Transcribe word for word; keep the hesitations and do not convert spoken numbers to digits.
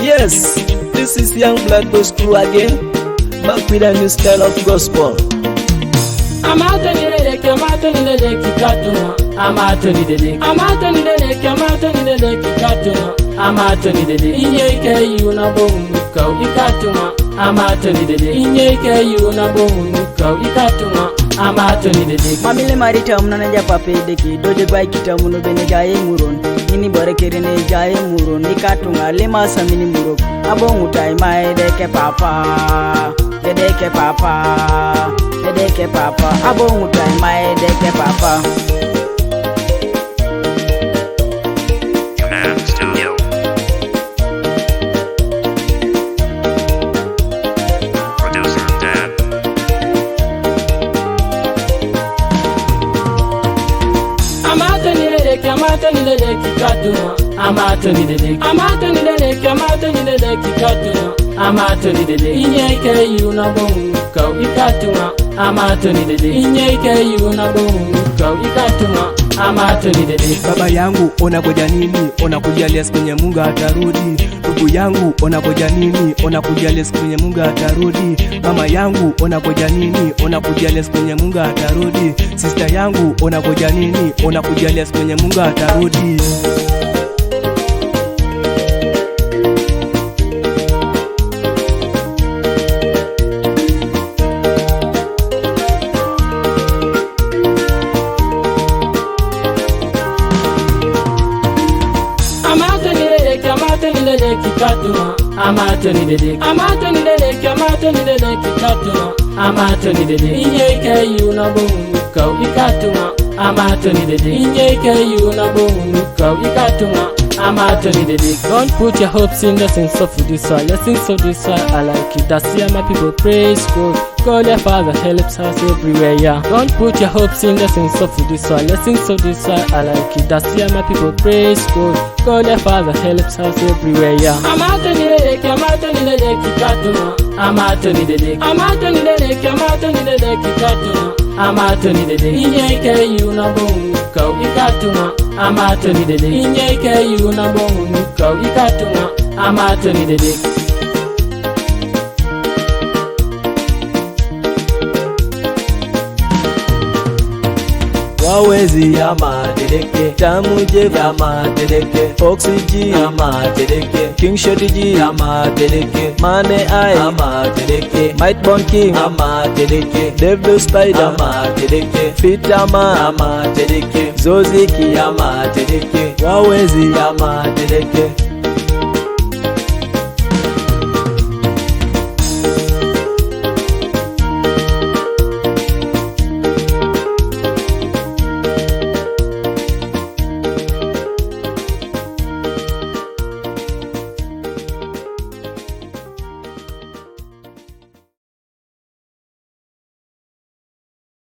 Yes, this is Young Blood Boys Crew again, back with a new style of gospel. Amatoni dedeki, amatoni dedeki katuma. Amatoni dedeki, amatoni dedeki, amatoni dedeki katuma. Amatoni dedeki, inye ike yu na bongu kau ikatuma. Amatoni dedeki, inye ike yu na bongu kau ikatuma. Amatoni dedeki. Mamile marita muna na ja pape deki, dode bai kita munu bene ja e muron. Ini bore kere ne ja e muron, ni katunga lima samini muro. Abongu tai mai deke papa, dedeke papa, dedeke papa. Abongu tai mai deke papa. Command Studio. Producer Dan. Amatoni dedeki, amatoni dedeki katuma. Amatoni dedeki, amatoni dedeki, amatoni dedeki katuma. Amatoni dedeki, inye ike yu na bongu kau ikatuma. Amatoni dedeki, inye ike yu na bongu kau ikatuma. Amatoni dedeki. Baba yangu, unagoja nini? Unakuja leo, siku yenye Mungu atarudi. Ndugu yangu, unagoja nini? Unakuja leo, siku yenye Mungu atarudi. Mama yangu, unagoja nini? Unakuja leo, siku yenye Mungu atarudi. Sister yangu, unagoja nini? Unakuja leo, siku yenye Mungu atarudi. Amatoni dedeki, amatoni dedeki katuma. Amatoni dedeki, amatoni dedeki, amatoni dedeki katuma. Amatoni dedeki, inye ike yu na bongu kau ikatuma. Amatoni dedeki, inye ike yu na bongu kau ikatuma. Amatoni dedeki. Don't put your hopes in the things of this world. The things of this world are like it. That's why my people praise God. God the Father helps us everywhere, yeah. Don't put your hopes in the things of this world. The things of this world are like it. That's why my people praise God. God the Father helps us everywhere, yeah. Amatoni dedeki, amatoni dedeki katuma. Amatoni dedeki, amatoni dedeki, amatoni dedeki katuma. Amatoni dedeki, inye ike yu na bongu kau ikatuma. Amatoni dedeki, inye ike yu na bongu kau ikatuma. Amatoni dedeki. Wawezi, Yama Dedeke, Tamu Jeff, Yama Dedeke, Foxy G, Yama Dedeke, King Shady G, Yama Dedeke, Mane I, Yama Dedeke, Might Bon King, Yama Dedeke, Dave the Spider, Yama Dedeke, Fitama, Yama Dedeke, Zoziki, Yama Dedeke, Wawezi, Yama Dedeke.